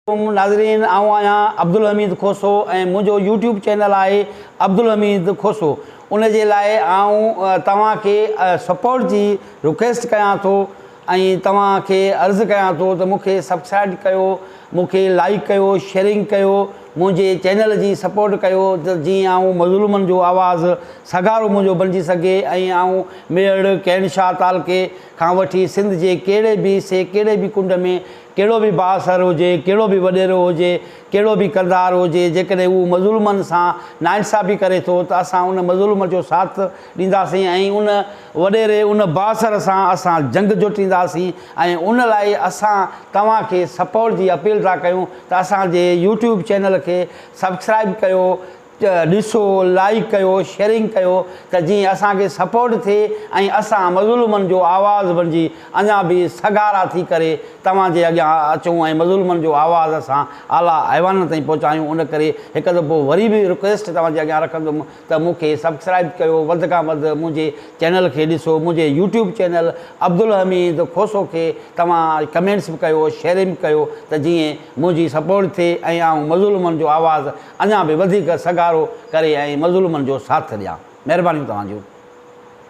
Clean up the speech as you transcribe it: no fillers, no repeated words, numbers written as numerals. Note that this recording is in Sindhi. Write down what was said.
ناظرين آئون آهيان عبدالحميد کوسو ۽ منهنجو يوٽيوب چينل آهي عبدالحميد کوسو ان جي لاء آئون توهان کي سپورٽ جي رڪويسٽ ڪيان ٿو ۽ توهان کي عرض ڪيان ٿو ته مون کي سبسڪرائب ڪيو مون کي لائيڪ ڪيو شيئرنگ ڪيو منهنجي چينل جي سپورٽ ڪيو ته جيئن آئون مظلومن جو آواز سگهارو منهنجو بڻجي سگهي ۽ آئون ميهڙ ڪهن شاهه تعلقي کان وٺي سنڌ جي ڪهڙي به حصي ڪهڙي به ڪنڊ ۾ ڪهڙو به بااثر هجي، ڪهڙو به وڏيرو هجي، ڪهڙو به ڪردار هجي، جيڪڏهن هو مظلومن سان ناانصافي ڪري ٿو ته اسان ان مظلوم جو ساٿ ڏينداسين ۽ ان وڏيري، ان بااثر سان اسان جنگ جوٽينداسين ۽ ان لاء اسان توهان کي سپورٽ جي اپيل ٿا ڪيون ته اسان جي يوٽيوب چينل کي سبسڪرائب ڪيو، ڏسو، لائيڪ ڪيو، شيئرنگ ڪيو ته جيئن اسان کي سپورٽ ٿئي ۽ اسان مظلومن جو آواز بڻجي اڃا به سگهارا ٿي ڪري توهان جي اڳيان اچون ۽ مظلومن جو آواز اسان اعليٰ ايوانن تائين پهچايون ان ڪري هڪ دفعو وري به رڪويسٽ توهان جي اڳيان رکندم ته مون کي سبسڪرائب ڪيو وڌ کان وڌ منهنجي چينل کي ڏسو منهنجي يوٽيوب چينل عبدالحميد کوسو کي توهان ڪمينٽس به ڪيو شيئرنگ به ڪيو ته جيئن منهنجي سپورٽ ٿئي ۽ آئون مظلومن جو آواز اڃا به وڌيڪ سگهارو ڪري ۽ مظلومن جو ساٿ ڏيان. مهربانيون توهان جون.